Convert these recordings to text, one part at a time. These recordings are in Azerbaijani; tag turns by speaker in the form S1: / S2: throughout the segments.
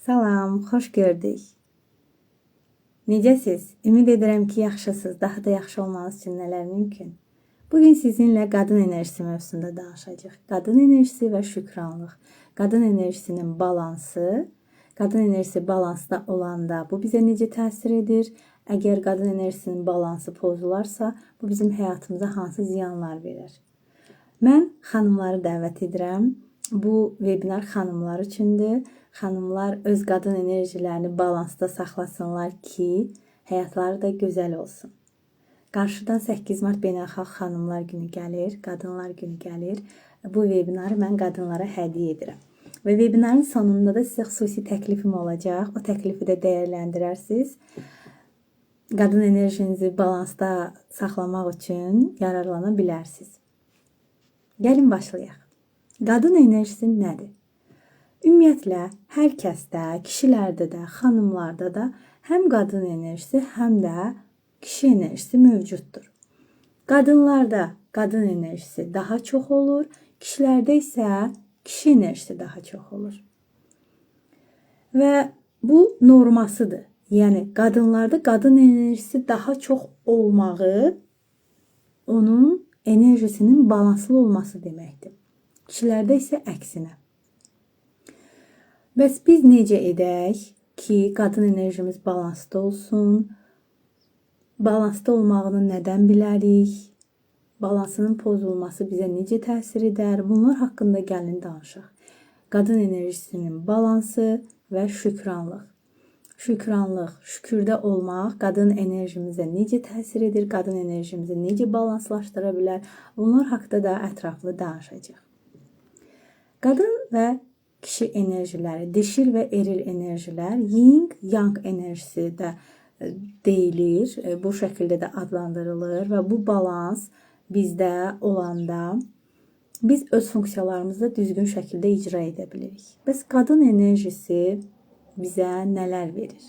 S1: Salam, xoş gördük. Necəsiz? Ümid edirəm ki, yaxşısınız. Daha da yaxşı olmanız üçün nələr mümkün? Bugün sizinlə qadın enerjisi mövzusunda danışacağıq. Qadın enerjisi və şükranlıq. Qadın enerjisinin balansı, qadın enerjisi balansda olanda bu bizə necə təsir edir? Əgər qadın enerjisinin balansı pozularsa, bu bizim həyatımıza hansı ziyanlar verər? Mən xanımları dəvət edirəm. Bu webinar xanımlar üçündür. Xanımlar öz qadın enerjilərini balansda saxlasınlar ki, həyatları da gözəl olsun. Qarşıdan 8 mart Beynəlxalq Xanımlar Günü gəlir, Qadınlar Günü gəlir. Bu webinarı mən qadınlara hədiyyə edirəm. Və webinarın sonunda da sizə xüsusi təklifim olacaq. O təklifi də dəyərləndirərsiniz. Qadın enerjinizi balansda saxlamaq üçün yararlana bilərsiniz. Gəlin başlayaq. Qadın enerjisi nədir? Ümumiyyətlə, hər kəsdə, kişilərdə də, xanımlarda da həm qadın enerjisi, həm də kişi enerjisi mövcuddur. Qadınlarda qadın enerjisi daha çox olur, kişilərdə isə kişi enerjisi daha çox olur. Və bu normasıdır. Yəni qadınlarda qadın enerjisi daha çox olmağı onun enerjisinin balanslı olması deməkdir. Kişilərdə isə əksinə. Bəs biz necə edək ki, qadın enerjimiz balansda olsun? Balansda olmağını nədən bilərik? Balansının pozulması bizə necə təsir edər? Bunlar haqqında gəlin danışaq. Qadın enerjisinin balansı və şükranlıq. Şükranlıq, şükürdə olmaq qadın enerjimizə necə təsir edir, qadın enerjimizi necə balanslaşdıra bilər? Bunlar haqqında da ətraflı danışacağıq. Qadın və kişi enerjiləri, dişil və eril enerjilər, yin, yang enerjisi də deyilir. Bu şəkildə də adlandırılır və bu balans bizdə olanda biz öz funksiyalarımızı düzgün şəkildə icra edə bilirik. Bəs qadın enerjisi bizə nələr verir?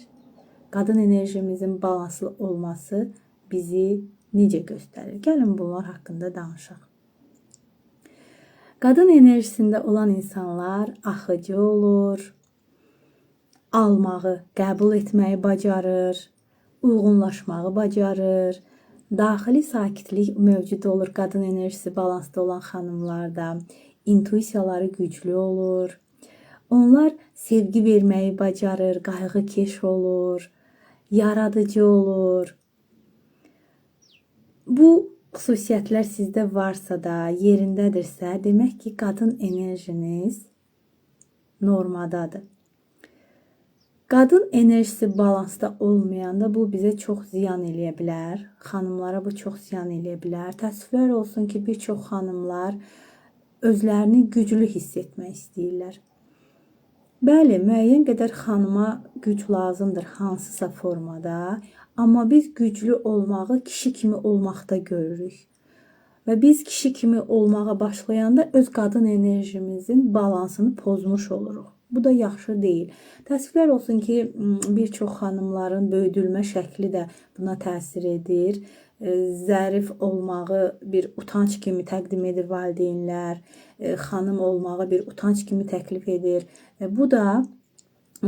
S1: Qadın enerjimizin balanslı olması bizi necə göstərir? Gəlin bunlar haqqında danışaq. Qadın enerjisində olan insanlar axıcı olur, almağı, qəbul etməyi bacarır, uyğunlaşmağı bacarır. Daxili sakitlik mövcud olur qadın enerjisi balansda olan xanımlarda. İntuisiyaları güclü olur. Onlar sevgi verməyi bacarır, qayğıkeş olur, yaradıcı olur. Bu xüsusiyyətlər sizdə varsa da, yerindədirsə, demək ki, qadın enerjiniz normadadır. Qadın enerjisi balansda olmayanda bu bizə çox ziyan eləyə bilər. Xanımlara bu çox ziyan eləyə bilər. Təəssüflər olsun ki, bir çox xanımlar özlərini güclü hiss etmək istəyirlər. Bəli, müəyyən qədər xanıma güc lazımdır hansısa formada, amma biz güclü olmağı kişi kimi olmaqda görürük. Və biz kişi kimi olmağa başlayanda öz qadın enerjimizin balansını pozmuş oluruq. Bu da yaxşı deyil. Təəssüflər olsun ki, bir çox xanımların böyüdülmə şəkli də buna təsir edir. Zərif olmağı bir utanc kimi təqdim edir valideynlər, xanım olmağı bir utanc kimi təklif edir. Bu da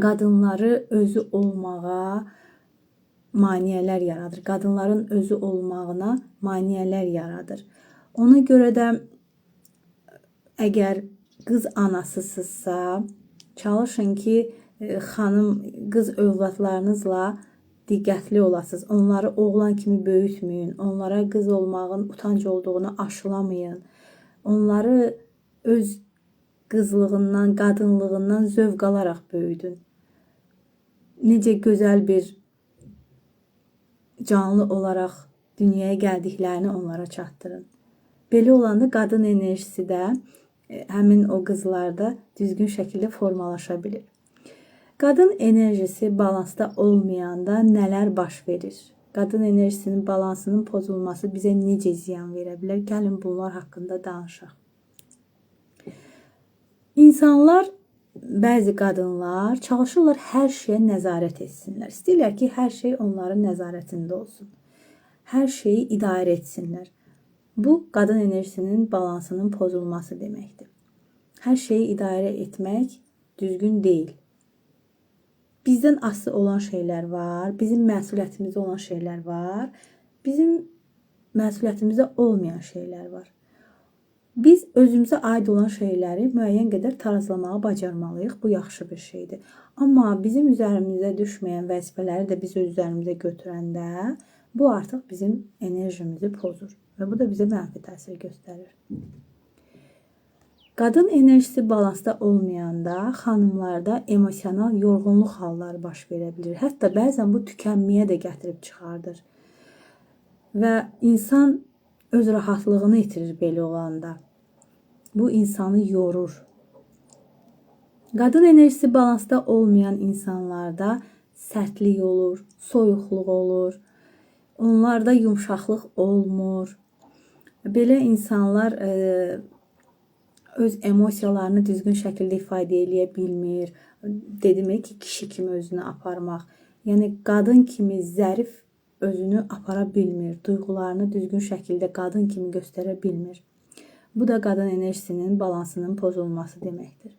S1: qadınları özü olmağa maneələr yaradır. Qadınların özü olmağına maneələr yaradır. Ona görə də əgər qız anasısınızsa, çalışın ki, xanım qız övladlarınızla diqqətli olasınız. Onları oğlan kimi böyütməyin. Onlara qız olmağın utanc olduğunu aşılamayın. Onları öz qızlığından, qadınlığından zövq alaraq böyüdün. Necə gözəl bir canlı olaraq dünyaya gəldiklərini onlara çatdırın. Belə olanda qadın enerjisi də həmin o qızlarda düzgün şəkildə formalaşa bilir. Qadın enerjisi balansda olmayanda nələr baş verir? Qadın enerjisinin balansının pozulması bizə necə ziyan verə bilər? Gəlin bunlar haqqında danışaq. İnsanlar, bəzi qadınlar çalışırlar hər şeyə nəzarət etsinlər. İstəyirlər ki, hər şey onların nəzarətində olsun. Hər şeyi idarə etsinlər. Bu, qadın enerjisinin balansının pozulması deməkdir. Hər şeyi idarə etmək düzgün deyil. Bizdən asılı olan şeylər var, bizim məsuliyyətimizdə olan şeylər var, bizim məsuliyyətimizdə olmayan şeylər var. Biz özümüzə aid olan şeyləri müəyyən qədər tarazlamağı bacarmalıyıq. Bu yaxşı bir şeydir. Amma bizim üzərimizə düşməyən vəzifələri də biz öz üzərimizə götürəndə bu artıq bizim enerjimizi pozur və bu da bizə mənfi təsir göstərir. Qadın enerjisi balansda olmayanda xanımlarda emosional yorğunluq halları baş verə bilir. Hətta bəzən bu tükənməyə də gətirib çıxardır. Və insan öz rahatlığını itirir belə olanda. Bu insanı yorur. Qadın enerjisi balansda olmayan insanlarda sərtlik olur, soyuqluq olur. Onlarda yumşaqlıq olmur. Belə insanlar öz emosiyalarını düzgün şəkildə ifadə eləyə bilmir. Dedim ki, kişi kimi özünü aparmaq. Yəni qadın kimi zərif özünü apara bilmir. Duyğularını düzgün şəkildə qadın kimi göstərə bilmir. Bu da qadın enerjisinin balansının pozulması deməkdir.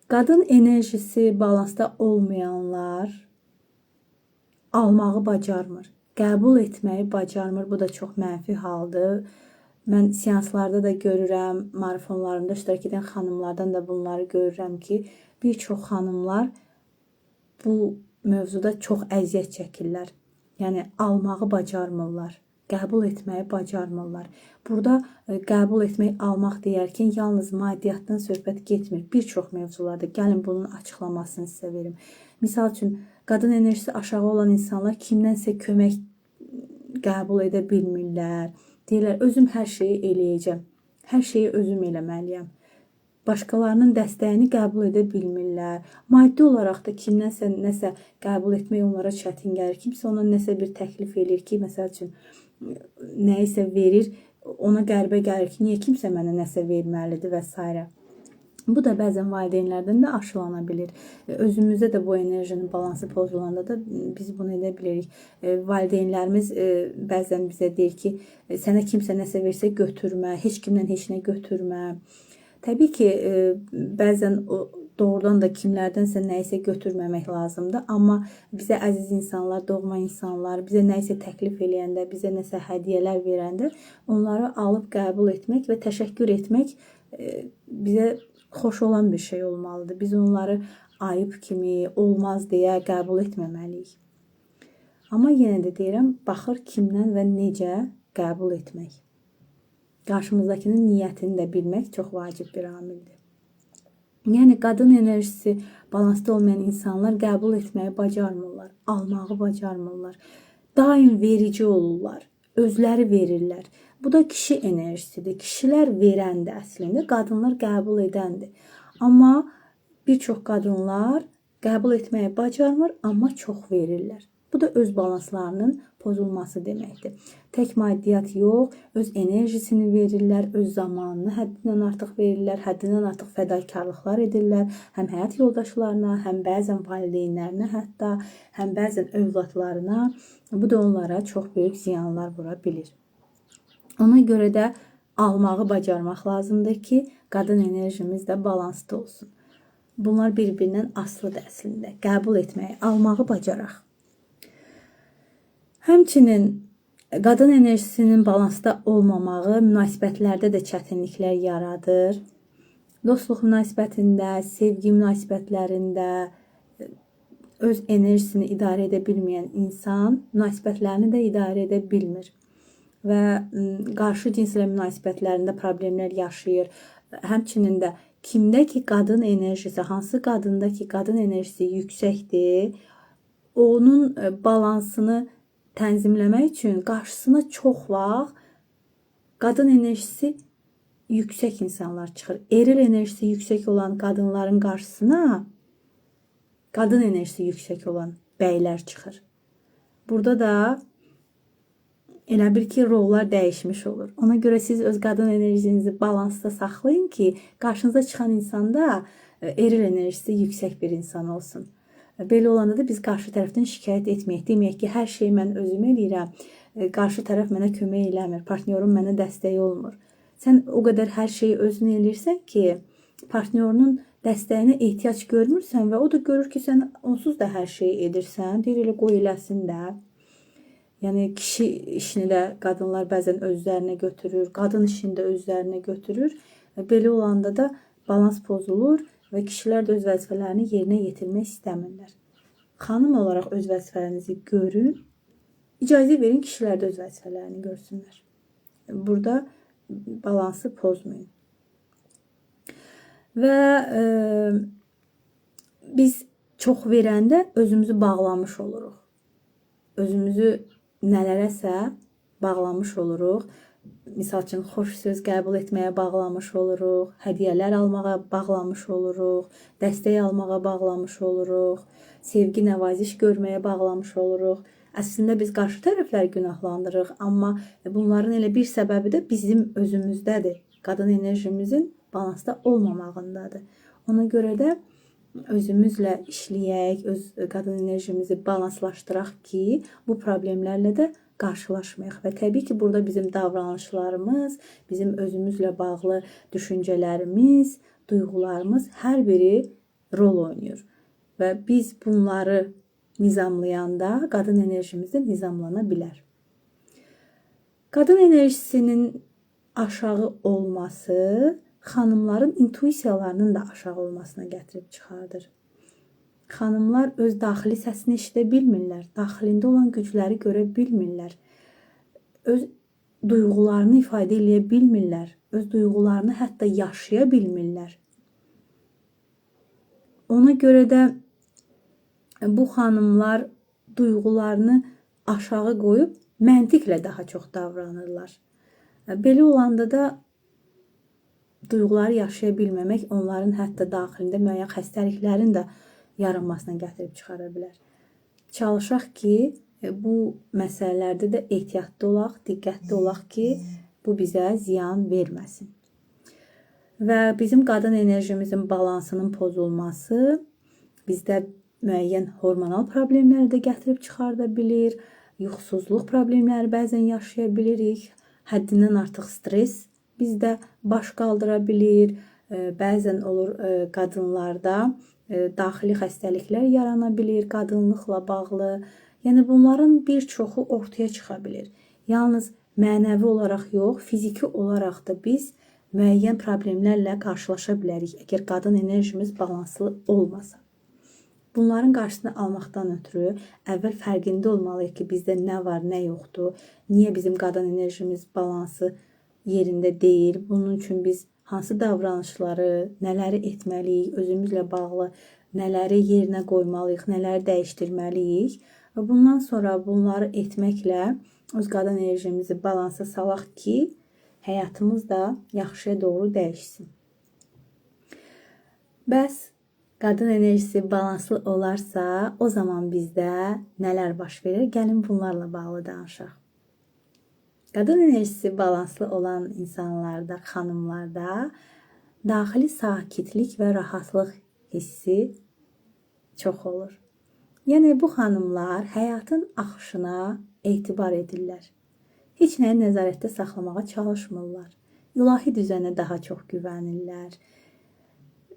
S1: Qadın enerjisi balansda olmayanlar almağı bacarmır. Qəbul etməyi bacarmır. Bu da çox mənfi haldır. Mən seanslarda da görürəm, marafonlarında iştirak edən xanımlardan da bunları görürəm ki, bir çox xanımlar bu mövzuda çox əziyyət çəkirlər. Yəni almağı bacarmırlar, qəbul etməyi bacarmırlar. Burada qəbul etmək, almaq deyərkən yalnız maddiyyatdan söhbət getmir. Bir çox mövzularda. Gəlin bunun açıqlamasını sizə verim. Misal üçün, qadın enerjisi aşağı olan insanlar kimdənsə kömək qəbul edə bilmirlər. Deyirlər, özüm hər şeyi eləyəcəm. Hər şeyi özüm eləməliyəm. Başqalarının dəstəyini qəbul edə bilmirlər. Maddi olaraq da kimdənsə nəsə qəbul etmək onlara çətin gəlir. Kimsə ona nəsə bir təklif eləyir ki, məsəl üçün nəyisə verir, ona qəribə gəlir ki, niyə kimsə mənə nəsə verməlidir və s. Bu da bəzən valideynlərdən də aşılana bilir. Özümüzdə də bu enerjinin balansı pozulanda da biz bunu edə bilirik. Valideynlərimiz bəzən bizə deyir ki, sənə kimsə nəsə versə götürmə, heç kimdən heç nə götürmə. Təbii ki, bəzən o doğrudan da kimlərdənsə nəyisə götürməmək lazımdır. Amma bizə əziz insanlar, doğma insanlar bizə nəyisə təklif eləyəndə, bizə nəsə hədiyyələr verəndə onları alıb qəbul etmək və təşəkkür etmək bizə xoş olan bir şey olmalıdır. Biz onları ayıb kimi, olmaz deyə qəbul etməməliyik. Amma yenə də deyirəm, baxır kimdən və necə qəbul etmək. Qarşımızdakının niyyətini də bilmək çox vacib bir amildir. Yəni qadın enerjisi balansda olmayan insanlar qəbul etməyi bacarmırlar, almağı bacarmırlar. Daim verici olurlar, özləri verirlər. Bu da kişi enerjisidir. Kişilər verəndir əslində, qadınlar qəbul edəndir. Amma bir çox qadınlar qəbul etməyi bacarmır, amma çox verirlər. Bu da öz balanslarının pozulması deməkdir. Tək maddiyyat yox, öz enerjisini verirlər, öz zamanını həddindən artıq verirlər, həddindən artıq fədakarlıqlar edirlər. Həm həyat yoldaşlarına, həm bəzən valideynlərinə, hətta həm bəzən övladlarına. Bu da onlara çox böyük ziyanlar vura bilir. Ona görə də almağı bacarmaq lazımdır ki, qadın enerjimiz də balansda olsun. Bunlar bir-birindən asılıdır əslində. Qəbul etməyi, almağı bacaraq. Həmçinin qadın enerjisinin balansda olmamağı münasibətlərdə də çətinliklər yaradır. Dostluq münasibətində, sevgi münasibətlərində öz enerjisini idarə edə bilməyən insan münasibətlərini də idarə edə bilmir və qarşı cinslə münasibətlərində problemlər yaşayır. Həmçinin də kimdə ki qadın enerjisi, hansı qadında ki qadın enerjisi yüksəkdir, onun balansını tənzimləmək üçün qarşısına çox vaxt qadın enerjisi yüksək insanlar çıxır. Eril enerjisi yüksək olan qadınların qarşısına qadın enerjisi yüksək olan bəylər çıxır. Burada da elə bil ki, rollar dəyişmiş olur. Ona görə siz öz qadın enerjinizi balansda saxlayın ki, qarşınıza çıxan insanda eril enerjisi yüksək bir insan olsun. Belə olanda da biz qarşı tərəfdən şikayət etməyək. Deməyək ki, hər şeyi mən özüm eləyirəm, qarşı tərəf mənə kömək eləmir, partnyorum mənə dəstək olmur. Sən o qədər hər şeyi özün eləyirsən ki, partnyorunun Dəstəyinə ehtiyac görmürsən və o da görür ki, sən onsuz da hər şeyi edirsən. Deyir, elə qoy eləsin də. Yəni kişi işini də qadınlar bəzən özlərinə götürür, qadın işini də özlərinə götürür. Və belə olanda da balans pozulur və kişilər də öz vəzifələrini yerinə yetirmək istəmirlər. Xanım olaraq öz vəzifələrinizi görün. İcazə verin kişilər də öz vəzifələrini görsünlər. Burada balansı pozmayın. Və biz çox verəndə özümüzü bağlamış oluruq. Özümüzü nələrəsə bağlamış oluruq. Misal üçün, xoş söz qəbul etməyə bağlamış oluruq, hədiyyələr almağa bağlamış oluruq, dəstək almağa bağlamış oluruq, sevgi, nəvaziş görməyə bağlamış oluruq. Əslində biz qarşı tərəfləri günahlandırırıq, amma bunların elə bir səbəbi də bizim özümüzdədir. Qadın enerjimizin balansda olmamağındadır. Ona görə də özümüzlə işləyək, öz qadın enerjimizi balanslaşdıraq ki, bu problemlərlə də qarşılaşmayaq. Və təbii ki, burada bizim davranışlarımız, bizim özümüzlə bağlı düşüncələrimiz, duyğularımız hər biri rol oynayır. Və biz bunları nizamlayanda qadın enerjimiz də nizamlana bilər. Qadın enerjisinin aşağı olması xanımların intuisiyalarının da aşağı olmasına gətirib çıxardır. Xanımlar öz daxili səsini eşidə bilmirlər, daxilində olan gücləri görə bilmirlər, öz duyğularını ifadə eləyə bilmirlər, öz duyğularını hətta yaşaya bilmirlər. Ona görə də bu xanımlar duyğularını aşağı qoyub məntiqlə daha çox davranırlar. Belə olanda da duyğuları yaşaya bilməmək onların hətta daxilində müəyyən xəstəliklərin də yaranmasına gətirib çıxara bilər. Çalışaq ki, bu məsələlərdə də ehtiyatlı olaq, diqqətli olaq ki, bu bizə ziyan verməsin. Və bizim qadın enerjimizin balansının pozulması bizdə müəyyən hormonal problemləri də gətirib çıxarda bilir, yuxusuzluq problemləri bəzən yaşaya bilirik, həddindən artıq stres bizdə baş qaldıra bilir, bəzən olur qadınlarda daxili xəstəliklər yarana bilir, qadınlıqla bağlı. Yəni bunların bir çoxu ortaya çıxa bilir. Yalnız mənəvi olaraq yox, fiziki olaraq da biz müəyyən problemlərlə qarşılaşa bilərik, əgər qadın enerjimiz balanslı olmasa. Bunların qarşısını almaqdan ötürü əvvəl fərqində olmalıyıq ki, bizdə nə var, nə yoxdur, niyə bizim qadın enerjimiz balansı yerində deyil. Bunun üçün biz hansı davranışları, nələri etməliyik, özümüzlə bağlı nələri yerinə qoymalıyıq, nələri dəyişdirməliyik. Və bundan sonra bunları etməklə öz qadın enerjimizi balansa salaq ki, həyatımız da yaxşıya doğru dəyişsin. Bəs qadın enerjisi balanslı olarsa, o zaman bizdə nələr baş verir? Gəlin bunlarla bağlı danışaq. Qadın enerjisi balanslı olan insanlarda, xanımlarda daxili sakitlik və rahatlıq hissi çox olur. Yəni bu xanımlar həyatın axışına etibar edirlər. Heç nəyi nəzarətdə saxlamağa çalışmırlar. İlahi düzənə daha çox güvənirlər.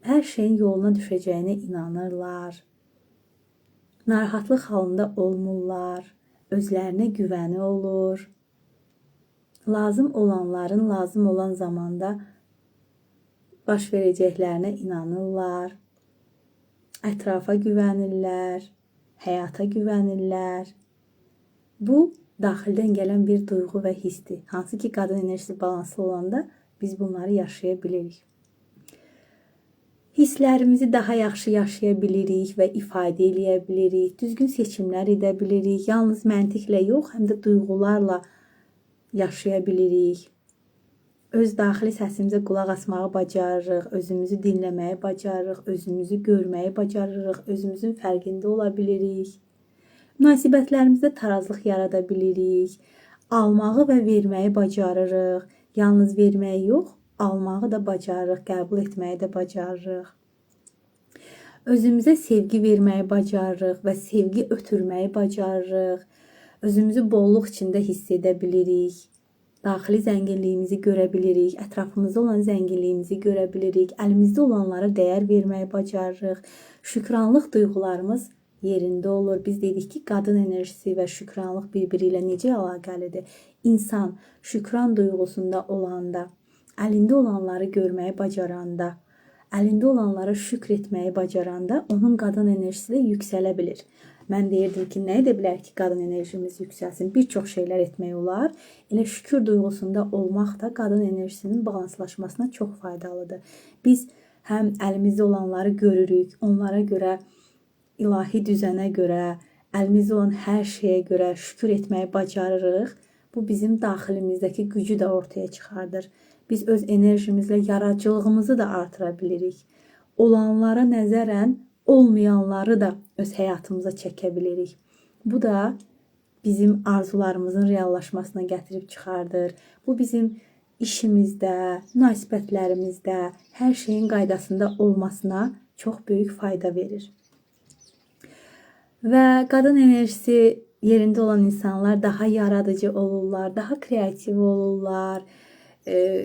S1: Hər şeyin yoluna düşəcəyinə inanırlar. Narahatlıq halında olmurlar. Özlərinə güvəni olur. Lazım olanların lazım olan zamanda baş verəcəklərinə inanırlar. Ətrafa güvənirlər, həyata güvənirlər. Bu, daxildən gələn bir duyğu və hissdir. Hansı ki, qadın enerjisi balanslı olanda biz bunları yaşaya bilirik. Hisslərimizi daha yaxşı yaşaya bilirik və ifadə eləyə bilirik. Düzgün seçimlər edə bilirik. Yalnız məntiqlə yox, həm də duyğularla yaşaya bilirik. Öz daxili səsimizə qulaq asmağı bacarırıq, özümüzü dinləməyi bacarırıq, özümüzü görməyi bacarırıq, özümüzün fərqində ola bilirik. Münasibətlərimizdə tarazlıq yarada bilirik. Almağı və verməyi bacarırıq. Yalnız verməyi yox, almağı da bacarırıq, qəbul etməyi də bacarırıq. Özümüzə sevgi verməyi bacarırıq və sevgi ötürməyi bacarırıq. Özümüzü bolluq içində hiss edə bilirik. Daxili zənginliyimizi görə bilirik, ətrafımızda olan zənginliyimizi görə bilirik, əlimizdə olanlara dəyər verməyi bacarırıq. Şükranlıq duyğularımız yerində olur. Biz dedik ki, qadın enerjisi və şükranlıq bir-biri ilə necə əlaqəlidir? İnsan şükran duyğusunda olanda, əlində olanları görməyi bacaranda, əlində olanlara şükr etməyi bacaranda onun qadın enerjisi də yüksələ bilir. Mən deyirdim ki, nə edə bilər ki, qadın enerjimiz yüksəlsin? Bir çox şeylər etmək olar. Elə şükür duyğusunda olmaq da qadın enerjisinin balanslaşmasına çox faydalıdır. Biz həm əlimizdə olanları görürük, onlara görə, ilahi düzənə görə, əlimizdə olan hər şeyə görə şükür etməyi bacarırıq. Bu bizim daxilimizdəki gücü də ortaya çıxardır. Biz öz enerjimizlə yaradıcılığımızı da artıra bilirik. Olanlara nəzərən olmayanları da öz həyatımıza çəkə bilirik. Bu da bizim arzularımızın reallaşmasına gətirib çıxardır. Bu bizim işimizdə, münasibətlərimizdə, hər şeyin qaydasında olmasına çox böyük fayda verir. Və qadın enerjisi yerində olan insanlar daha yaradıcı olurlar, daha kreativ olurlar.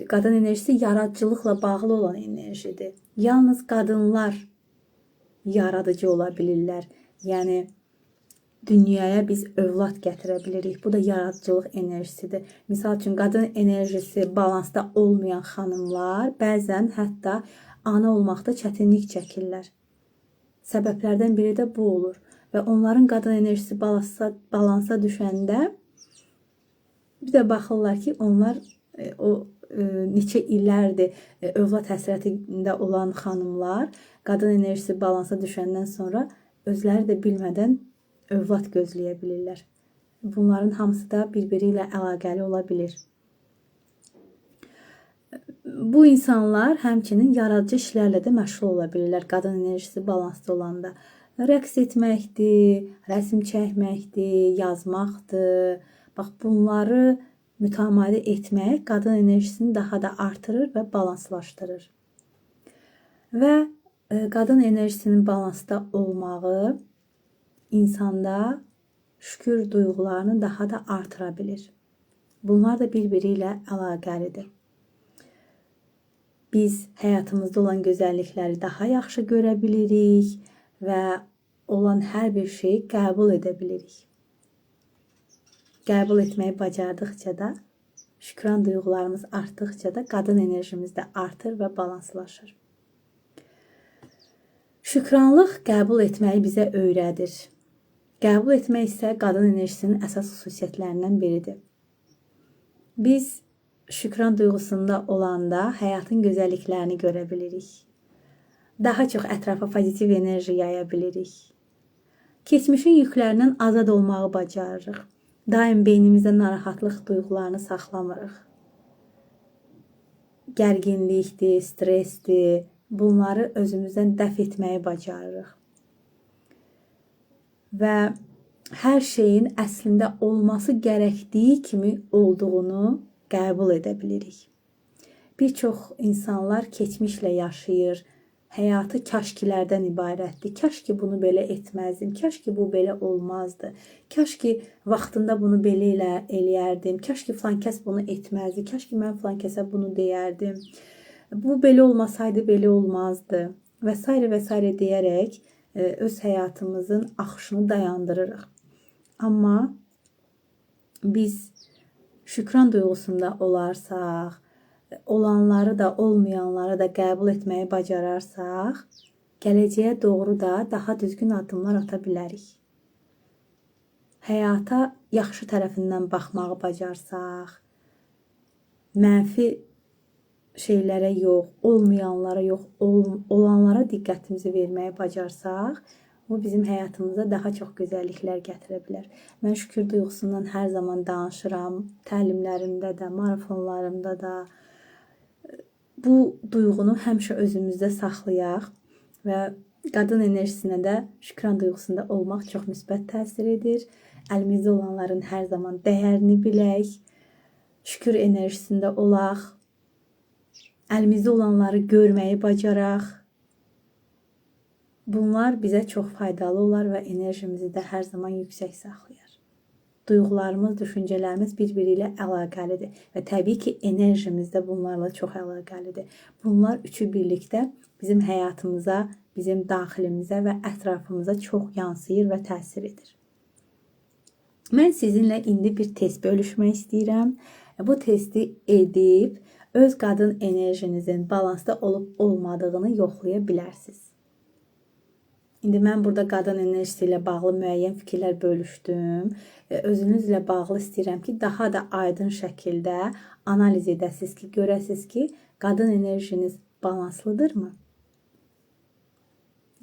S1: Qadın enerjisi yaradıcılıqla bağlı olan enerjidir. Yalnız qadınlar yaradıcı ola bilirlər. Yəni dünyaya biz övlad gətirə bilirik. Bu da yaradıcılıq enerjisidir. Misal üçün, qadın enerjisi balansda olmayan xanımlar bəzən hətta ana olmaqda çətinlik çəkirlər. Səbəblərdən biri də bu olur. Və onların qadın enerjisi balansa düşəndə bir də baxırlar ki, onlar o neçə illərdir övlad həsrətində olan xanımlar qadın enerjisi balansa düşəndən sonra özləri də bilmədən övlad gözləyə bilirlər. Bunların hamısı da bir-biri ilə əlaqəli ola bilir. Bu insanlar həmçinin yaradıcı işlərlə də məşğul ola bilirlər qadın enerjisi balansda olanda. Rəqs etməkdir, rəsm çəkməkdir, yazmaqdır. Bax, bunları mütəmadi etmək qadın enerjisini daha da artırır və balanslaşdırır. Və qadın enerjisinin balansda olmağı insanda şükür duyğularını daha da artıra bilir. Bunlar da bir-biri ilə əlaqəlidir. Biz həyatımızda olan gözəllikləri daha yaxşı görə bilirik və olan hər bir şeyi qəbul edə bilirik. Qəbul etməyi bacardıqca da, şükran duyğularımız artdıqca da qadın enerjimiz də artır və balanslaşır. Şükranlıq qəbul etməyi bizə öyrədir. Qəbul etmək isə qadın enerjisinin əsas xüsusiyyətlərindən biridir. Biz şükran duyğusunda olanda həyatın gözəlliklərini görə bilirik. Daha çox ətrafa pozitiv enerji yaya bilirik. Keçmişin yüklərindən azad olmağı bacarırıq. Daim beynimizdə narahatlıq duyğularını saxlamırıq. Gərginlikdir, stressdir, bunları özümüzdən dəf etməyi bacarırıq. Və hər şeyin əslində olması gərəkdiyi kimi olduğunu qəbul edə bilirik. Bir çox insanlar keçmişlə yaşayır. Həyatı kaşkilərdən ibarətdir. Kaş ki bunu belə etməzdim, kaş ki bu belə olmazdı, kaş ki vaxtında bunu belə eləyərdim, kaş ki filan kəs bunu etməzdi, kaş ki mən filan kəsə bunu deyərdim. Bu belə olmasaydı belə olmazdı və s. və s. deyərək öz həyatımızın axışını dayandırırıq. Amma biz şükran duyğusunda olarsaq, olanları da olmayanları da qəbul etməyi bacararsak, gələcəyə doğru da daha düzgün addımlar ata bilərik. Həyata yaxşı tərəfindən baxmağı bacarsaq, mənfi şeylərə yox, olmayanlara yox, olanlara diqqətimizi verməyi bacarsaq, bu bizim həyatımıza daha çox gözəlliklər gətirə bilər. Mən şükür duyğusundan hər zaman danışıram, təlimlərimdə də, marafonlarımda da. Bu duyğunu həmişə özümüzdə saxlayaq və qadın enerjisinə də şükran duyğusunda olmaq çox müsbət təsir edir. Əlimizdə olanların hər zaman dəyərini bilək, şükür enerjisində olaq, əlimizdə olanları görməyi bacaraq. Bunlar bizə çox faydalı olar və enerjimizi də hər zaman yüksək saxlayar. Duyğularımız, düşüncələrimiz bir-biri ilə əlaqəlidir və təbii ki, enerjimiz də bunlarla çox əlaqəlidir. Bunlar üçü birlikdə bizim həyatımıza, bizim daxilimizə və ətrafımıza çox yansıyır və təsir edir. Mən sizinlə indi bir test bölüşmək istəyirəm. Bu testi edib öz qadın enerjinizin balansda olub olmadığını yoxlaya bilərsiniz. İndi mən burada qadın enerjisi ilə bağlı müəyyən fikirlər bölüşdüm. Özünüzlə bağlı istəyirəm ki, daha da aydın şəkildə analiz edəsiniz ki, görəsiniz ki, qadın enerjiniz balanslıdırmı?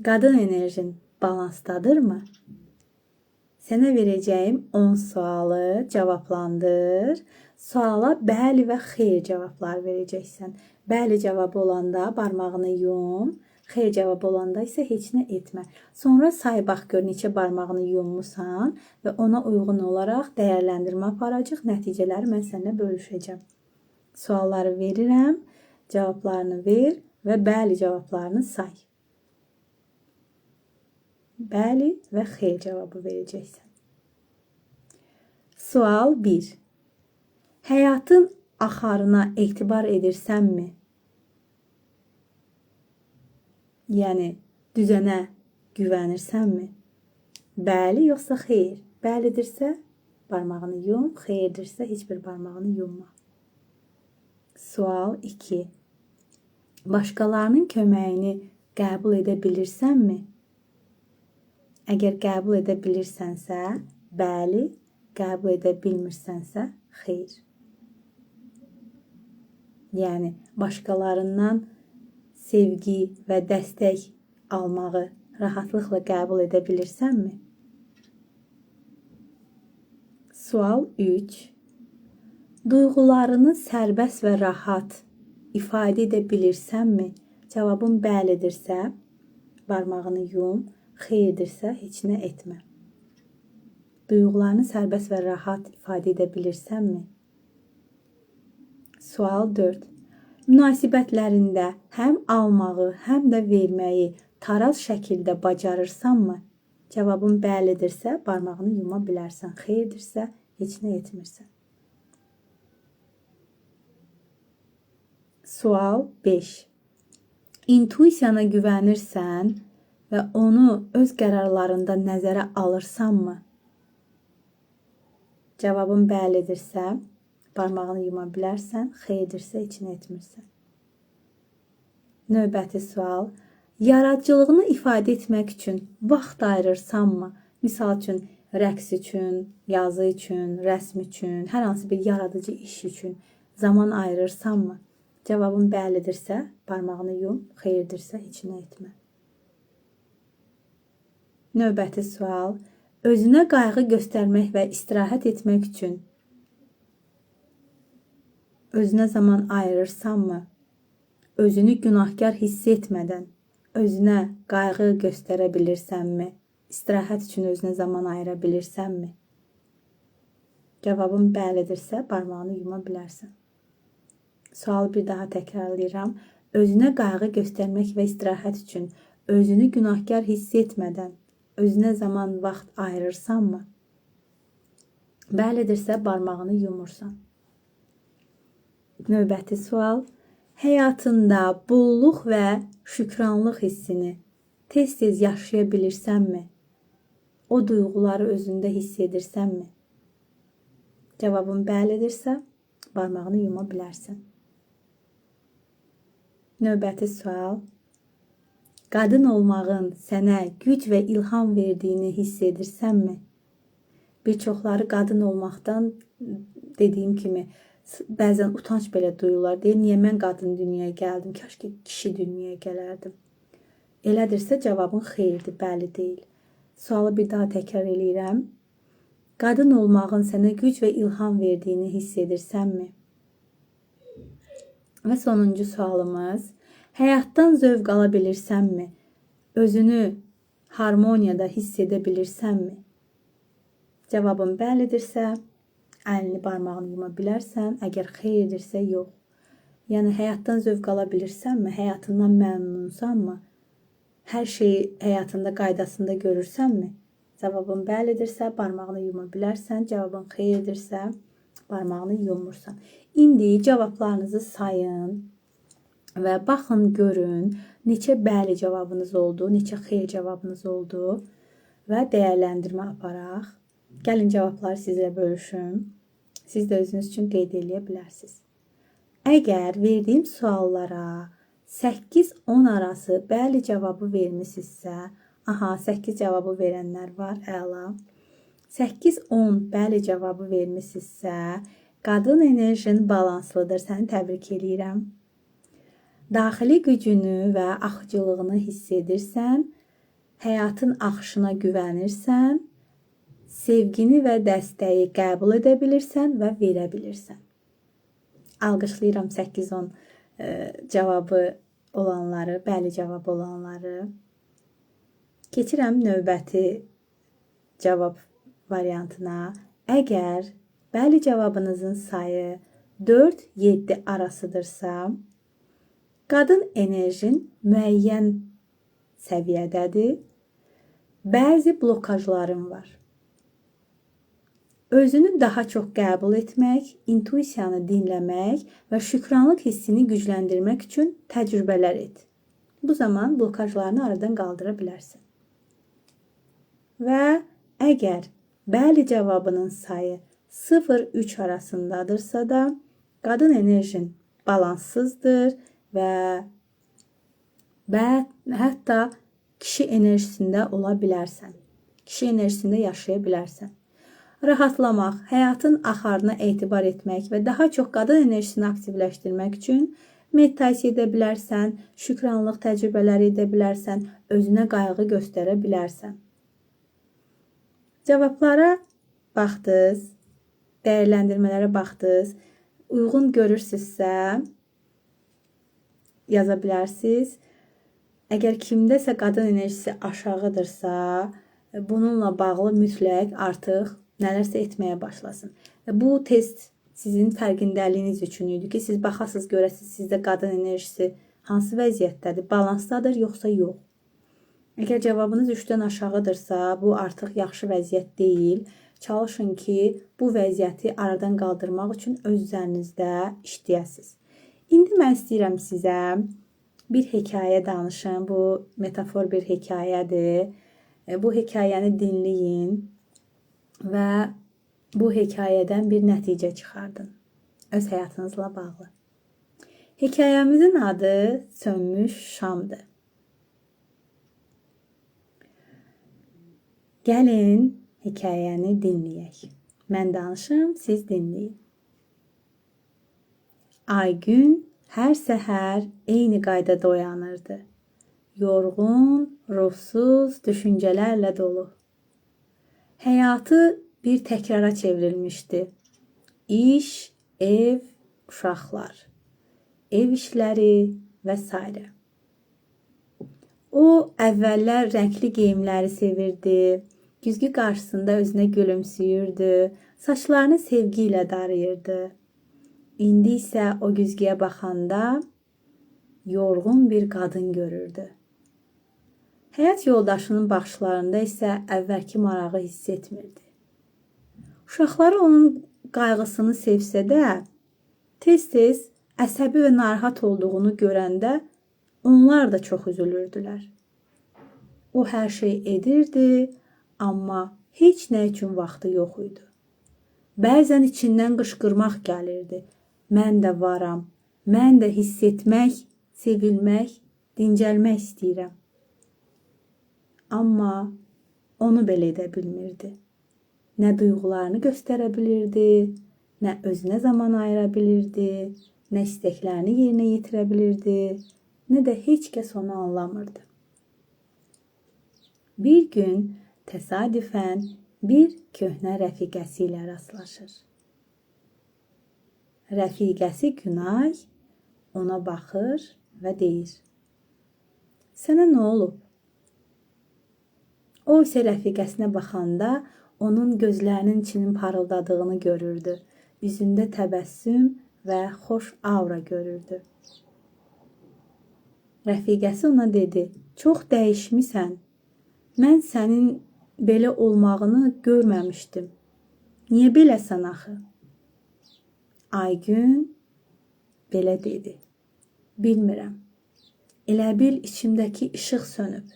S1: Qadın enerjin balansdadırmı? Sənə verəcəyim 10 sualı cavablandır. Suala bəli və xeyr cavablar verəcəksən. Bəli cavabı olanda barmağını yum. Xeyr cavabı olanda isə heç nə etmə. Sonra say bax gör neçə barmağını yummusan və ona uyğun olaraq dəyərləndirmə aparacaq. Nəticələri mən səninlə bölüşəcəm. Sualları verirəm, cavablarını ver və bəli cavablarını say. Bəli və xeyr cavabı verəcəksən. Sual 1. Həyatın axarına etibar edirsənmi? Yəni, düzənə güvənirsənmi? Bəli, yoxsa xeyr? Bəlidirsə, barmağını yum, xeyirdirsə, heç bir barmağını yumma. Sual 2. Başqalarının köməyini qəbul edə bilirsənmi? Əgər qəbul edə bilirsənsə, bəli, qəbul edə bilmirsənsə, xeyr. Yəni, başqalarından sevgi və dəstək almağı rahatlıqla qəbul edə bilirsənmi? Sual 3. Duyğularını sərbəst və rahat ifadə edə bilirsənmi? Cavabın bəlidirsə, barmağını yum, xeyirdirsə, heç nə etmə. Duyğularını sərbəst və rahat ifadə edə bilirsənmi? Sual 4. Münasibətlərində həm almağı, həm də verməyi taraz şəkildə bacarırsanmı? Cavabın bəlidirsə, barmağını yuma bilərsən. Xeyirdirsə, heç nə etmirsən. Sual 5. İntuisiyana güvənirsən və onu öz qərarlarında nəzərə alırsanmı? Cavabın bəlidirsə, barmağını yuma bilərsən, xeyirdirsə, heç nə etmirsən. Növbəti sual. Yaradıcılığını ifadə etmək üçün vaxt ayırırsanmı? Misal üçün, rəqs üçün, yazı üçün, rəsm üçün, hər hansı bir yaradıcı iş üçün zaman ayırırsanmı? Cavabın bəlidirsə, barmağını yum, xeyirdirsə, heç nə etmə. Növbəti sual. Özünə qayğı göstərmək və istirahət etmək üçün özünə zaman ayırırsanmı? Özünü günahkar hiss etmədən özünə qayğı göstərə bilirsənmi? İstirahət üçün özünə zaman ayıra bilirsənmi? Cavabın bəlidirsə, barmağını yuma bilərsən. Sualı bir daha təkrarlayıram. Özünə qayğı göstərmək və istirahət üçün özünü günahkar hiss etmədən özünə zaman, vaxt ayırırsanmı? Bəlidirsə, barmağını yumursan. Növbəti sual. Həyatında bolluq və şükranlıq hissini tez-tez yaşaya bilirsənmi? O duyğuları özündə hiss edirsənmi? Cavabın bəlidirsə, barmağını yuma bilərsən. Növbəti sual. Qadın olmağın sənə güc və ilham verdiyini hiss edirsənmi? Bir çoxları qadın olmaqdan, dediyim kimi, bəzən utanc belə duyurlar. Deyir, niyə mən qadın dünyaya gəldim? Kaş ki, kişi dünyaya gələrdim. Elədirsə, cavabın xeyirdir, bəli deyil. Sualı bir daha təkrar eləyirəm. Qadın olmağın sənə güc və ilham verdiyini hiss edirsənmi? Və sonuncu sualımız. Həyatdan zövq ala bilirsənmi? Özünü harmoniyada hiss edə bilirsənmi? Cavabın bəlidirsə, əlini, barmağını yuma bilərsən. Əgər xeyirdirsə, yox. Yəni, həyatdan zövq ala bilirsənmi? Həyatından məmnunsanmı? Hər şeyi həyatında qaydasında görürsənmi? Cavabın bəlidirsə, barmağını yuma bilərsən. Cavabın xeyirdirsə, barmağını yumursan. İndi cavablarınızı sayın və baxın, görün neçə bəli cavabınız oldu, neçə xeyir cavabınız oldu və dəyərləndirmə aparaq. Gəlin cavabları sizlə bölüşüm. Siz də özünüz üçün qeyd eləyə bilərsiniz. Əgər verdiyim suallara 8-10 arası bəli cavabı vermisinizsə, aha, 8 cavabı verənlər var, əla. 8-10 bəli cavabı vermisinizsə, qadın enerjin balanslıdır. Səni təbrik eləyirəm. Daxili gücünü və axıcılığını hiss edirsən, həyatın axışına güvənirsən, sevgini və dəstəyi qəbul edə bilirsən və verə bilirsən. Alqışlayıram 8-10 cavabı olanları, bəli cavabı olanları. Keçirəm növbəti cavab variantına. Əgər bəli cavabınızın sayı 4-7 arasıdırsa, qadın enerjin müəyyən səviyyədədir. Bəzi blokajların var. Özünü daha çox qəbul etmək, intuisiyanı dinləmək və şükranlıq hissini gücləndirmək üçün təcrübələr et. Bu zaman blokajlarını aradan qaldıra bilərsən. Və əgər bəli cavabının sayı 0-3 arasındadırsa da, qadın enerjin balanssızdır və hətta kişi enerjisində ola bilərsən. Kişi enerjisində yaşaya bilərsən. Rahatlamaq, həyatın axarına etibar etmək və daha çox qadın enerjisini aktivləşdirmək üçün meditasiya edə bilərsən, şükranlıq təcrübələri edə bilərsən, özünə qayğı göstərə bilərsən. Cavablara baxdınız, dəyərləndirmələrə baxdınız. Uyğun görürsünüzsə yaza bilərsiniz. Əgər kimdəsə qadın enerjisi aşağıdırsa, bununla bağlı mütləq artıq nələrsə etməyə başlasın. Bu test sizin fərqindəliyiniz üçün idi ki, siz baxasınız, görəsiniz sizdə qadın enerjisi hansı vəziyyətdədir, balansdadır yoxsa yox. Əgər cavabınız 3-dən aşağıdırsa, bu artıq yaxşı vəziyyət deyil. Çalışın ki, bu vəziyyəti aradan qaldırmaq üçün öz üzərinizdə işləyəsiniz. İndi mən istəyirəm sizə bir hekayə danışım. Bu metafor bir hekayədir. Bu hekayəni dinləyin və bu hekayədən bir nəticə çıxardın öz həyatınızla bağlı. Hekayəmizin adı Sönmüş Şamdır. Gəlin hekayəni dinləyək. Mən danışım, siz dinləyin. Aygün hər səhər eyni qaydada oyanırdı. Yorğun, ruhsuz, düşüncələrlə dolu. Həyatı bir təkrara çevrilmişdi. İş, ev, uşaqlar, ev işləri və s. O əvvəllər rəngli geyimləri sevirdi, güzgü qarşısında özünə gülümsüyürdü, saçlarını sevgi ilə darayırdı. İndi isə o güzgüyə baxanda yorğun bir qadın görürdü. Həyat yoldaşının baxışlarında isə əvvəlki marağı hiss etmirdi. Uşaqları onun qayğısını sevsə də, tez-tez əsəbi və narahat olduğunu görəndə onlar da çox üzülürdülər. O hər şey edirdi, amma heç nə üçün vaxtı yox idi. Bəzən içindən qışqırmaq gəlirdi. Mən də varam, mən də hiss etmək, sevilmək, dincəlmək istəyirəm. Amma onu belə edə bilmirdi. Nə duyğularını göstərə bilirdi, nə özünə zaman ayıra bilirdi, nə istəklərini yerinə yetirə bilirdi, nə də heç kəs onu anlamırdı. Bir gün təsadüfən bir köhnə rəfiqəsi ilə rastlaşır. Rəfiqəsi Günay ona baxır və deyir: "Sənə nə olub?" O isə rəfiqəsinə baxanda onun gözlərinin içinin parıldadığını görürdü. Üzündə təbəssüm və xoş aura görürdü. Rəfiqəsi ona dedi: "Çox dəyişmisən. Mən sənin belə olmağını görməmişdim. Niyə beləsən axı? Aygün belə dedi. Bilmirəm. Elə bil içimdəki işıq sönüb.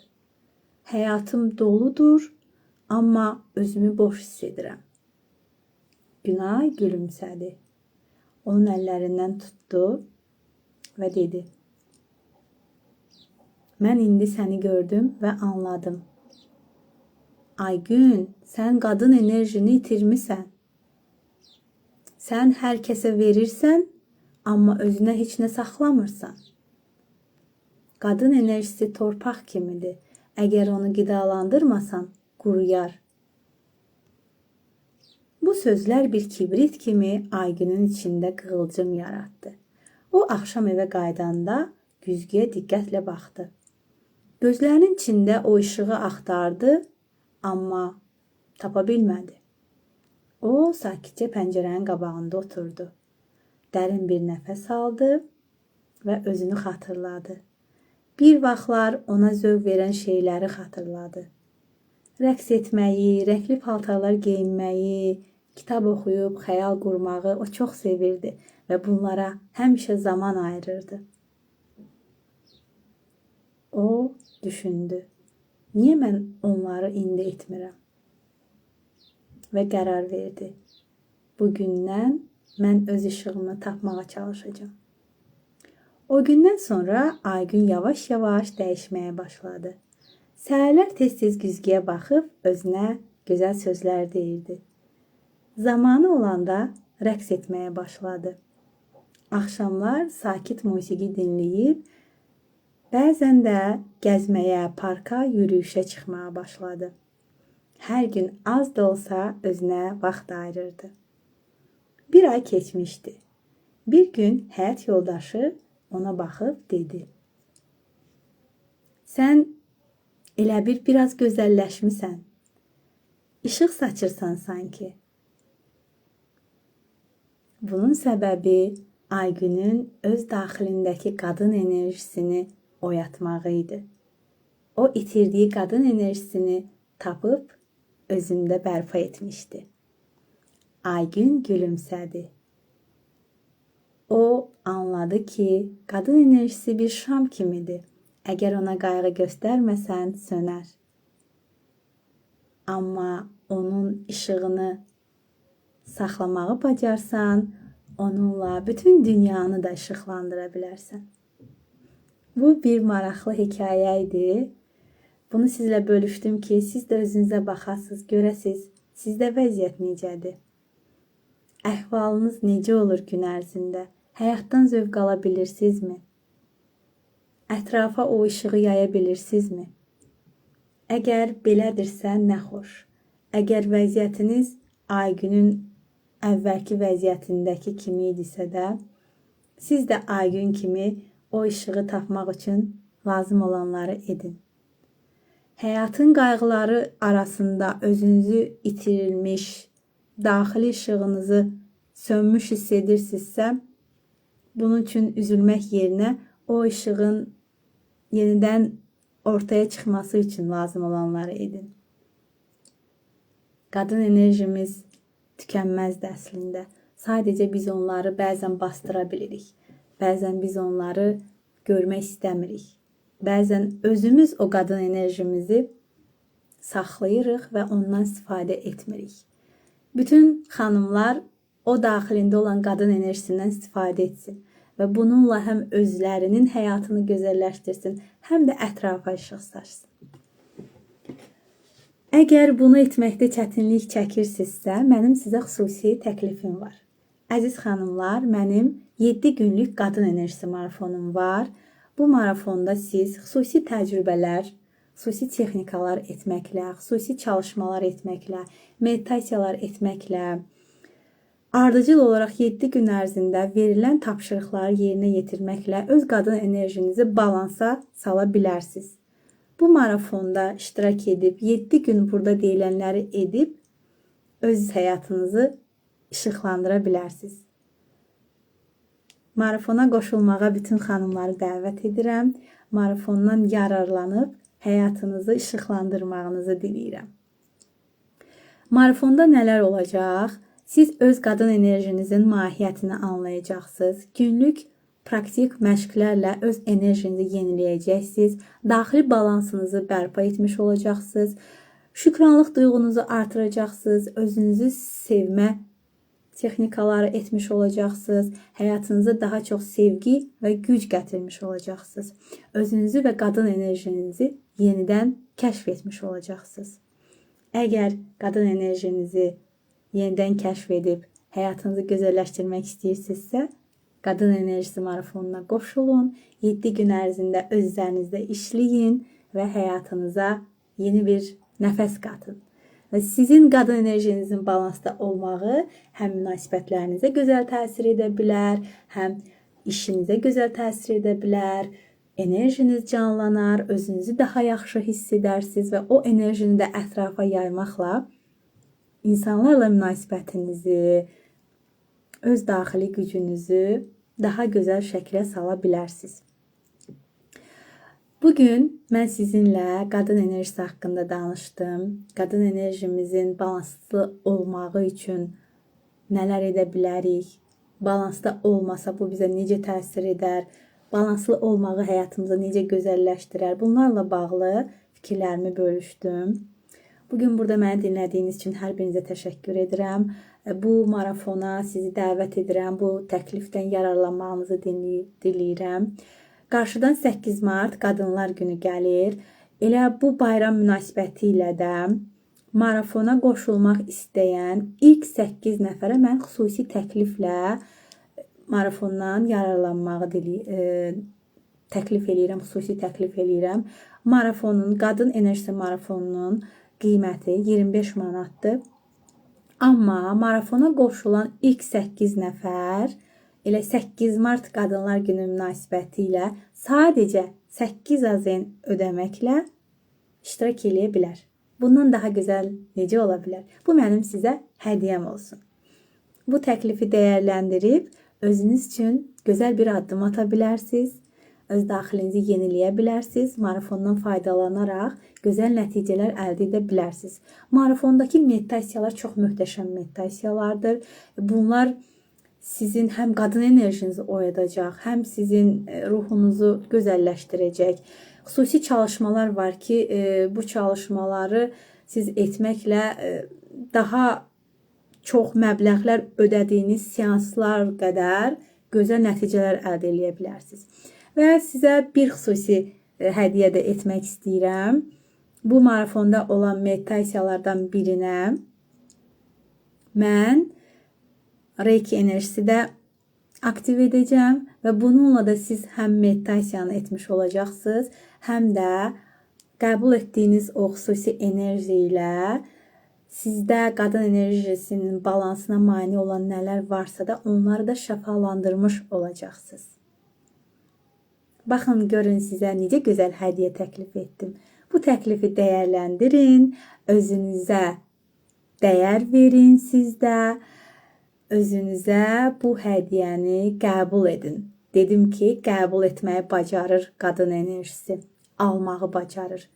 S1: Həyatım doludur, amma özümü boş hiss edirəm. Günay gülümsədi. Onun əllərindən tutdu və dedi. Mən indi səni gördüm və anladım. Aygün, sən qadın enerjini itirmisən. Sən hər kəsə verirsən, amma özünə heç nə saxlamırsan. Qadın enerjisi torpaq kimidir. Əgər onu qidalandırmasan, quruyar. Bu sözlər bir kibrit kimi Aygünün içində qığılcım yaratdı. O axşam evə qayıdanda güzgüyə diqqətlə baxdı. Gözlərinin içində o işığı axtardı, amma tapa bilmədi. O sakitcə pəncərənin qabağında oturdu. Dərin bir nəfəs aldı və özünü xatırladı. Bir vaxtlar ona zövq verən şeyləri xatırladı. Rəqs etməyi, rəngli paltarlar geyinməyi, kitab oxuyub xəyal qurmağı o çox sevirdi və bunlara həmişə zaman ayırırdı. O düşündü. Niyə mən onları indi etmirəm? Və qərar verdi. Bugündən mən öz işığımı tapmağa çalışacağam. O gündən sonra Aygün yavaş-yavaş dəyişməyə başladı. Səhərlər tez-tez güzgüyə baxıb özünə gözəl sözlər deyirdi. Zamanı olanda rəqs etməyə başladı. Axşamlar sakit musiqi dinləyib, bəzən də gəzməyə, parka, yürüyüşə çıxmağa başladı. Hər gün az da olsa özünə vaxt ayırırdı. Bir ay keçmişdi. Bir gün həyat yoldaşı ona baxıb dedi. Sən elə bir biraz gözəlləşmisən. İşıq saçırsan sanki. Bunun səbəbi Aygünün öz daxilindəki qadın enerjisini oyatmağı idi. O itirdiyi qadın enerjisini tapıb özündə bərpa etmişdi. Aygün gülümsədi. O anladı ki, qadın enerjisi bir şam kimidir. Əgər ona qayğı göstərməsən, sönər. Amma onun işığını saxlamağı bacarsan, onunla bütün dünyanı da işıqlandıra bilərsən. Bu bir maraqlı hekayə idi. Bunu sizlə bölüşdüm ki, siz də özünüzə baxasınız, görəsiniz, sizdə vəziyyət necədir? Əhvalınız necə olur gün ərzində? Həyatdan zövq ala bilirsinizmi? Ətrafa o işığı yaya bilirsinizmi? Əgər belədirsə, nə xoş. Əgər vəziyyətiniz Aygünün əvvəlki vəziyyətindəki kimi idisə də, siz də Aygün kimi o işığı tapmaq üçün lazım olanları edin. Həyatın qayğıları arasında özünüzü itirilmiş, daxili işığınızı sönmüş hiss edirsinizsə, bunun üçün üzülmək yerinə o işığın yenidən ortaya çıxması üçün lazım olanları edin. Qadın enerjimiz tükənməzdir əslində. Sadəcə biz onları bəzən bastıra bilirik. Bəzən biz onları görmək istəmirik. Bəzən özümüz o qadın enerjimizi saxlayırıq və ondan istifadə etmirik. Bütün xanımlar o daxilində olan qadın enerjisindən istifadə etsin və bununla həm özlərinin həyatını gözəlləşdirsin, həm də ətrafa işıq saçsın. Əgər bunu etməkdə çətinlik çəkirsinizsə, mənim sizə xüsusi təklifim var. Əziz xanımlar, mənim 7 günlük qadın enerjisi marafonum var. Bu marafonda siz xüsusi təcrübələr, xüsusi texnikalar etməklə, xüsusi çalışmalar etməklə, meditasiyalar etməklə, ardıcıl olaraq 7 gün ərzində verilən tapşırıqları yerinə yetirməklə öz qadın enerjinizi balansa sala bilərsiniz. Bu marafonda iştirak edib 7 gün burada deyilənləri edib öz həyatınızı işıqlandıra bilərsiniz. Marafona qoşulmağa bütün xanımları dəvət edirəm. Marafondan yararlanıb həyatınızı işıqlandırmağınızı diləyirəm. Marafonda nələr olacaq? Siz öz qadın enerjinizin mahiyyətini anlayacaqsınız. Günlük praktik məşqlərlə öz enerjinizi yeniləyəcəksiniz. Daxili balansınızı bərpa etmiş olacaqsınız. Şükranlıq duyğunuzu artıracaqsınız. Özünüzü sevmə texnikaları etmiş olacaqsınız. Həyatınıza daha çox sevgi və güc gətirmiş olacaqsınız. Özünüzü və qadın enerjinizi yenidən kəşf etmiş olacaqsınız. Əgər qadın enerjinizi yenidən kəşf edib həyatınızı gözəlləşdirmək istəyirsinizsə, Qadın Enerjisi Marafonuna qoşulun. 7 gün ərzində öz üzərinizdə işləyin və həyatınıza yeni bir nəfəs qatın. Və sizin qadın enerjinizin balansda olmağı həm münasibətlərinizə gözəl təsir edə bilər, həm işinizə gözəl təsir edə bilər. Enerjiniz canlanar, özünüzü daha yaxşı hiss edərsiniz və o enerjini də ətrafa yaymaqla insanlarla münasibətinizi, öz daxili gücünüzü daha gözəl şəklə sala bilərsiniz. Bugün mən sizinlə qadın enerjisi haqqında danışdım. Qadın enerjimizin balanslı olmağı üçün nələr edə bilərik? Balansda olmasa bu bizə necə təsir edər? Balanslı olmağı həyatımıza necə gözəlləşdirər? Bunlarla bağlı fikirlərimi bölüşdüm. Bugün burada məni dinlədiyiniz üçün hər birinizə təşəkkür edirəm. Bu marafona sizi dəvət edirəm. Bu təklifdən yararlanmağınızı diləyirəm. Qarşıdan 8 mart Qadınlar Günü gəlir. Elə bu bayram münasibəti ilə də marafona qoşulmaq istəyən ilk 8 nəfərə mən xüsusi təkliflə marafondan yararlanmağı təklif eləyirəm, xüsusi təklif eləyirəm. Marafonun, Qadın Enerjisi Marafonunun qiyməti 25 manatdır. Amma marafona qoşulan ilk 8 nəfər elə 8 mart Qadınlar Günü münasibəti ilə sadəcə 8 AZN ödəməklə iştirak eləyə bilər. Bundan daha gözəl necə ola bilər? Bu mənim sizə hədiyyəm olsun. Bu təklifi dəyərləndirib özünüz üçün gözəl bir addım ata bilərsiniz. Öz daxilinizi yeniləyə bilərsiniz. Marafondan faydalanaraq gözəl nəticələr əldə edə bilərsiniz. Marafondakı meditasiyalar çox möhtəşəm meditasiyalardır. Bunlar sizin həm qadın enerjinizi oyadacaq, həm sizin ruhunuzu gözəlləşdirəcək. Xüsusi çalışmalar var ki, bu çalışmaları siz etməklə daha çox məbləğlər ödədiyiniz seanslar qədər gözəl nəticələr əldə edə bilərsiniz. Və sizə bir xüsusi hədiyyə də etmək istəyirəm. Bu marafonda olan meditasiyalardan birinə mən Reiki enerjisi də aktiv edəcəm və bununla da siz həm meditasiyanı etmiş olacaqsınız, həm də qəbul etdiyiniz o xüsusi enerji ilə sizdə qadın enerjisinin balansına mane olan nələr varsa da onları da şəfalandırmış olacaqsınız. Baxın, görün sizə necə gözəl hədiyyə təklif etdim. Bu təklifi dəyərləndirin, özünüzə dəyər verin siz də. Özünüzə bu hədiyyəni qəbul edin. Dedim ki, qəbul etməyi bacarır qadın enerjisi, almağı bacarır.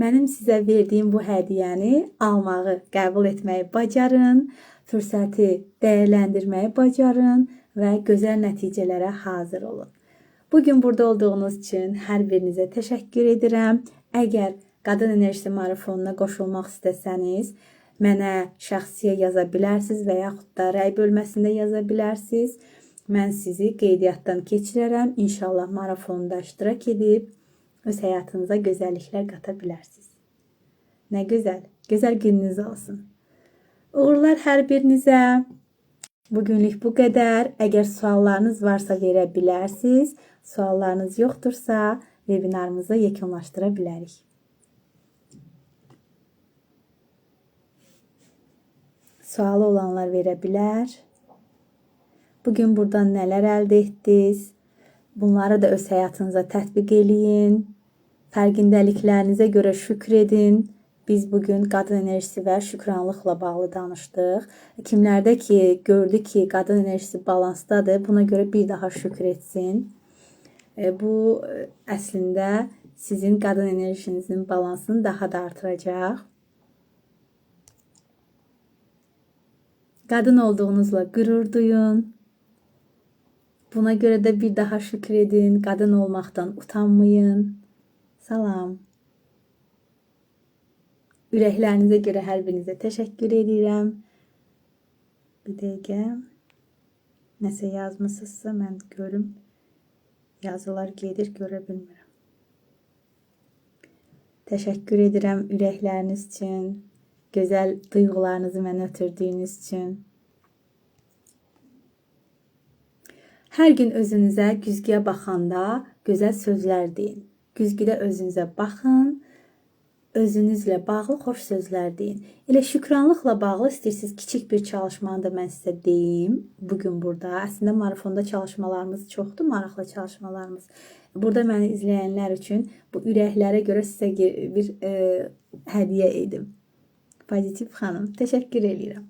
S1: Mənim sizə verdiyim bu hədiyyəni almağı, qəbul etməyi bacarın, fürsəti dəyərləndirməyi bacarın və gözəl nəticələrə hazır olun. Bugün burada olduğunuz üçün hər birinizə təşəkkür edirəm. Əgər Qadın Enerjisi Marafonuna qoşulmaq istəsəniz, mənə şəxsiyə yaza bilərsiniz və yaxud da rəy bölməsində yaza bilərsiniz. Mən sizi qeydiyyatdan keçirərəm. İnşallah marafonda iştirak edib öz həyatınıza gözəlliklər qata bilərsiniz. Nə gözəl, gözəl gününüz olsun. Uğurlar hər birinizə. Bugünlük bu qədər. Əgər suallarınız varsa verə bilərsiniz. Suallarınız yoxdursa webinarımızı yekunlaşdıra bilərik. Sualı olanlar verə bilər. Bugün buradan nələr əldə etdiniz? Bunları da öz həyatınıza tətbiq eləyin. Fərqindəliklərinizə görə şükr edin. Biz bugün qadın enerjisi və şükranlıqla bağlı danışdıq. Kimlərdə ki, gördü ki, qadın enerjisi balansdadır, buna görə bir daha şükr etsin. Bu əslində sizin qadın enerjinizin balansını daha da artıracaq. Qadın olduğunuzla qürur duyun. Buna görə də bir daha şükür edin. Qadın olmaqdan utanmayın. Salam. Ürəklərinizə görə hər birinizə təşəkkür edirəm. Bir dəqiqə. Nəsə yazmısınızsa mən görüm. Yazılar gedir, görə bilmirəm. Təşəkkür edirəm ürəkləriniz üçün, gözəl duyğularınızı mənə ötürdüyünüz üçün. Hər gün özünüzə güzgüyə baxanda gözəl sözlər deyin. Güzgüdə özünüzə baxın, özünüzlə bağlı xoş sözlər deyin. Elə şükranlıqla bağlı istəyirsiniz kiçik bir çalışmanı da mən sizə deyim bugün burada. Əslində marafonda çalışmalarımız çoxdur, maraqlı çalışmalarımız. Burada məni izləyənlər üçün bu ürəklərə görə sizə bir hədiyyə edim. Pozitiv xanım, təşəkkür eləyirəm.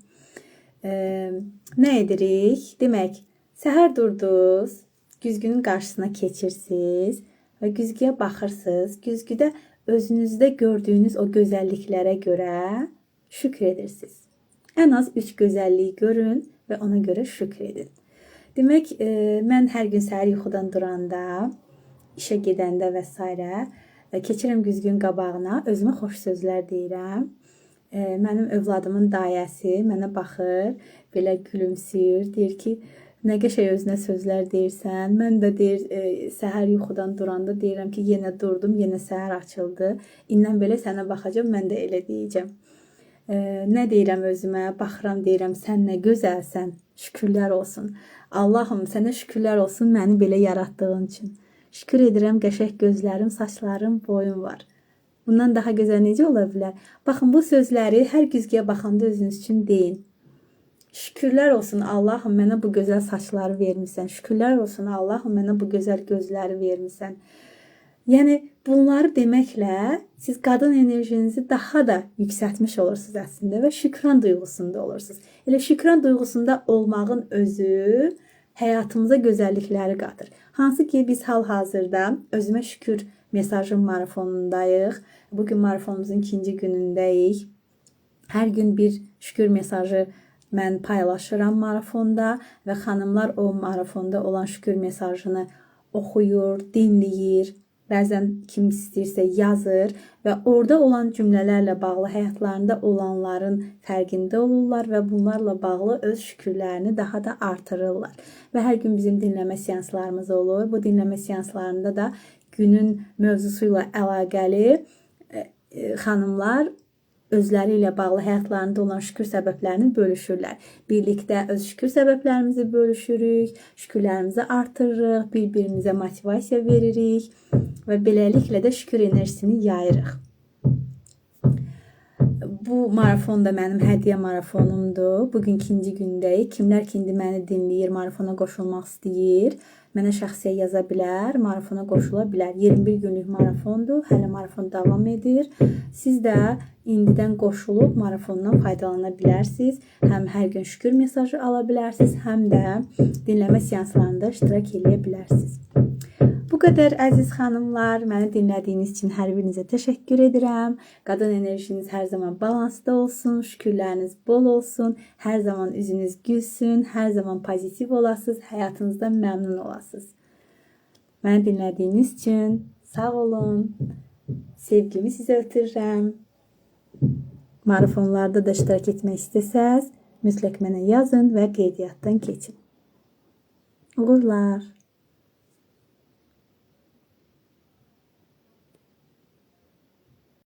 S1: Nə edirik? Demək, səhər durdunuz, güzgünün qarşısına keçirsiniz və güzgüyə baxırsınız. Güzgüdə özünüzdə gördüyünüz o gözəlliklərə görə şükür edirsiniz. Ən az 3 gözəlliyi görün və ona görə şükür edin. Demək, mən hər gün səhər yuxudan duranda, işə gedəndə və s. Keçirəm güzgünün qabağına, özümə xoş sözlər deyirəm. Mənim övladımın dayəsi mənə baxır, belə gülümsüyür, deyir ki, nə qəşəng özünə sözlər deyirsən. Mən də deyir, səhər yuxudan duranda deyirəm ki, yenə durdum, yenə səhər açıldı. İndən belə sənə baxacağam, mən də elə deyəcəm. Nə deyirəm özümə? Baxıram, deyirəm, sən nə gözəlsən. Şükürlər olsun. Allahım, sənə şükürlər olsun məni belə yaratdığın üçün. Şükür edirəm, qəşəng gözlərim, saçlarım, boyum var. Bundan daha gözəl necə ola bilər? Baxın, bu sözləri hər güzgüyə baxanda özünüz üçün deyin. Şükürlər olsun Allahım, mənə bu gözəl saçları vermisən. Şükürlər olsun Allahım, mənə bu gözəl gözləri vermisən. Yəni, bunları deməklə siz qadın enerjinizi daha da yüksəltmiş olursunuz əslində və şükran duyğusunda olursunuz. Elə şükran duyğusunda olmağın özü həyatımıza gözəllikləri qatır. Hansı ki, biz hal-hazırda özümə şükür mesajım marafonundayıq. Bugün marafonumuzun ikinci günündəyik. Hər gün bir şükür mesajı mən paylaşıram marafonda və xanımlar o marafonda olan şükür mesajını oxuyur, dinləyir. Bəzən kim istəyirsə yazır və orada olan cümlələrlə bağlı həyatlarında olanların fərqində olurlar və bunlarla bağlı öz şükürlərini daha da artırırlar. Və hər gün bizim dinləmə seanslarımız olur. Bu dinləmə seanslarında da günün mövzusu ilə əlaqəli xanımlar özləri ilə bağlı həyatlarında olan şükür səbəblərini bölüşürlər. Birlikdə öz şükür səbəblərimizi bölüşürük, şükürlərimizi artırırıq, bir-birimizə motivasiya veririk və beləliklə də şükür enerjisini yayırıq. Bu marafon da mənim hədiyyə marafonumdur. Bugün ikinci gündəyik. Kimlər ki indi məni dinləyir, marafona qoşulmaq istəyir, mənə şəxsiyə yaza bilər, marafona qoşula bilər. 21 günlük marafondur. Hələ marafon davam edir. Siz də indidən qoşulub marafondan faydalana bilərsiniz. Həm hər gün şükür mesajı ala bilərsiniz, həm də dinləmə seanslarında iştirak eləyə bilərsiniz. Bu qədər əziz xanımlar, məni dinlədiyiniz üçün hər birinizə təşəkkür edirəm. Qadın enerjiniz hər zaman balansda olsun, şükürləriniz bol olsun, hər zaman üzünüz gülsün, hər zaman pozitiv olasınız, həyatınızdan məmnun olasınız. Məni dinlədiyiniz üçün sağ olun. Sevgimi sizə ötürürəm. Marafonlarda da iştirak etmək istəsəz, mütləq mənə yazın və qeydiyyatdan keçin. Uğurlar.